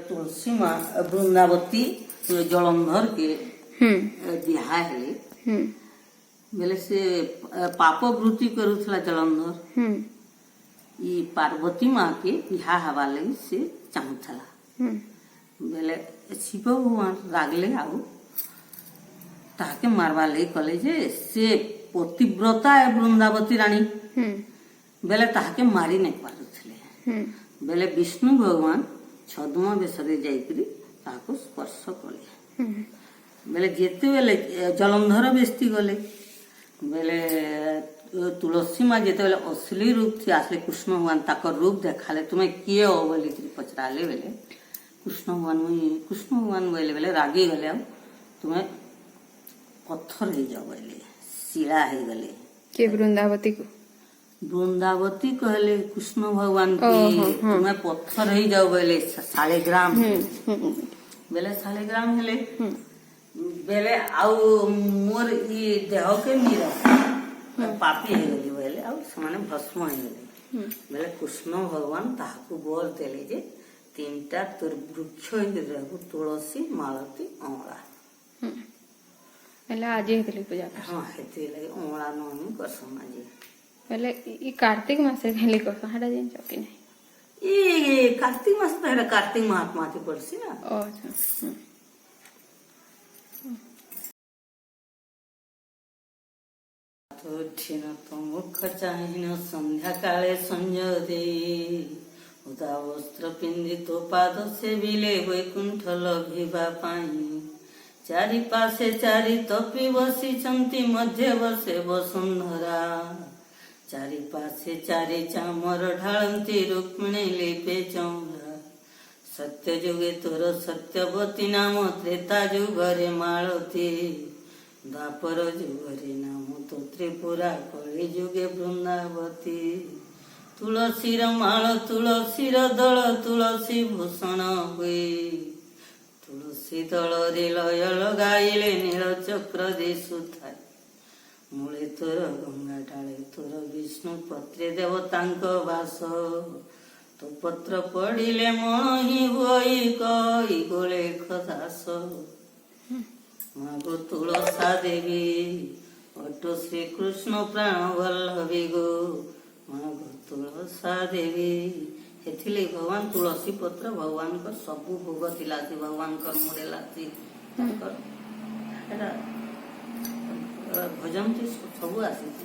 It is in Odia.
ତୁଳସୀ ମା ବୃନ୍ଦାବତୀ ଜଳନ୍ଧର କେ ବିହା ହେଲେ ବେଲେ ସେ ପାପ ବୃତ୍ତି କରୁଥିଲା ଜଳନ୍ଧର। ଇ ପାର୍ବତୀ ମା କେ ବିହା ହେବା ଲାଗି ସେ ଚାହୁଁଥିଲା। ବେଲେ ଶିବ ଭଗବାନ ରାଗଲେ ଆଉ ତାହାକେ ମାରବା ଲାଗି କଲେ ଯେ ସେ ପତିବ୍ରତା ଏ ବୃନ୍ଦାବତୀ ରାଣୀ। ବେଲେ ତାହାକେ ମାରି ନାଇଁ ପାରୁଥିଲେ। ବେଲେ ବିଷ୍ଣୁ ଭଗବାନ ଛଦ୍ମ ବେଶରେ ଯାଇକରି ତାହାକୁ ସ୍ପର୍ଶ କଲେ। ବେଲେ ଯେତେବେଲେ ଜଳନ୍ଧର ବେସ୍ତି ଗଲେ, ବେଲେ ତୁଳସୀ ମା ଯେତେବେଲେ ଅସଲି ରୂପ ଥି ଆସିଲେ, କୃଷ୍ଣ ଭଗବାନ ତାଙ୍କର ରୂପ ଦେଖାଲେ। ତୁମେ କିଏ ହୋ ବୋଲିକିରି ପଚରାଲେ। ବେଲେ କୃଷ୍ଣ ଭଗବାନ, ମୁଇଁ କୃଷ୍ଣ ଭଗବାନ ବୋଇଲେ। ବେଲେ ରାଗି ଗଲେ ଆଉ ତୁମେ ପଥର ହେଇଯାଅ ବୋଇଲେ, ଶିଳା ହେଇଗଲେ। କିଏ, ବୃନ୍ଦାବତୀକୁ? ବୃନ୍ଦାବତୀ କହିଲେ କୃଷ୍ଣ ଭଗବାନ କି ତୁମେ ପଥର ହେଇଯାଅ ବୋଇଲେ, ଶାଳିଗ୍ରାମ। ବେଲେ ଶାଳିଗ୍ରାମ ହେଲେ। ବେଲେ ଆଉ ମୋର ଇ ଦେହକେ ନିର ପାପି ହେଇଗଲି ବୋଇଲେ, ଆଉ ସେମାନେ ଭସ୍ମ ହେଇଗଲେ। ବେଲେ କୃଷ୍ଣ ଭଗବାନ ତାହାକୁ ବର ଦେଲେ ଯେ ତିନିଟା ତୋର ବୃକ୍ଷ ହେଇକି ରହିବୁ, ତୁଳସୀ, ମାଳତୀ, ଅଁଳା। ହେଲେ ଆଜି ହେଇଥିଲେ ପୂଜା କର? ହଁ, ସେଥିଲାଗି ଅଁଳା ନବମୀ କରସନ୍ ଆଜି। ହେଲେ ଇ କାର୍ତ୍ତିକ ମାସରେ ଖାଲି କରସନ୍, ହେଟା ଜାଣିଛ କି ନାଇଁ? ଇ କାର୍ତ୍ତିକ ମାସ ତ ହେଟା କାର୍ତ୍ତିକ ମହାତ୍ମା ପଡସି ନା। ଓ ଆଚ୍ଛା। ଉଠିନ ତ ମୁଖ ଚାହିଁନ ସନ୍ଧ୍ୟା କାଳେ ସଞ୍ଜ ଦେଇ, ଓଦା ବସ୍ତ୍ର ପିନ୍ଧି ତୋ ପାଦ ସେବିଲେ ବୈକୁଣ୍ଠ ଲଭିବା ପାଇଁ। ଚାରି ପାଶେ ଚାରି ତପି ବସିଛନ୍ତି, ମଧ୍ୟେ ବସେ ବସୁନ୍ଧରା। ଚାରି ପାଶେ ଚାରି ଚାମର ଢାଳନ୍ତି, ରୁକ୍ମିଣୀ ଲିପେ ଚଉରା। ସତ୍ୟ ଯୁଗେ ତୋର ସତ୍ୟବତୀ ନାମ, ତ୍ରେତା ଯୁଗରେ ମାଳତୀ, ଦ୍ୱାପର ଯୁଗରେ ନାମ ତୋ ତ୍ରିପୁରା, କଳି ଯୁଗେ ବୃନ୍ଦାବତୀ। ତୁଳସୀର ମାଳ, ତୁଳସୀର ଦଳ, ତୁଳସୀ ଭୂଷଣ ହୁଏ। ତୁଳସୀ ଦଳରେ ଲୟ ଲଗାଇଲେ ନୀଳଚକ୍ର ଦିଶୁଥାଏ। ମୂଳେ ତୋର ଗଙ୍ଗା, ଡାଳେ ତୋର ବିଷ୍ଣୁ, ପତ୍ରେ ଦେବତାଙ୍କ ବାସ। ତୋ ପତ୍ର ପଡ଼ିଲେ ମଣୋହି ହୁଅଇ କଇ ଗୋଲେଖ ଦାସ। ମାଗୋ ତୁଳସା ଦେବୀ, ଅଟ ଶ୍ରୀକୃଷ୍ଣ ପ୍ରାଣ ବଲ୍ଲଭୀ ଗୋ ମାଗୋ ତୁଳସା ଦେବୀ। ଏଥିଲାଗି ଭଗବାନ ତୁଳସୀ ପତ୍ର ଭଗବାନଙ୍କର ସବୁ ଭୋଗ ଥିଲା ସେ ଭଗବାନଙ୍କର ମୁଡେ ଲାସି ତାଙ୍କର ଏଟା ଭଜନ ସବୁ ଆସିଛି।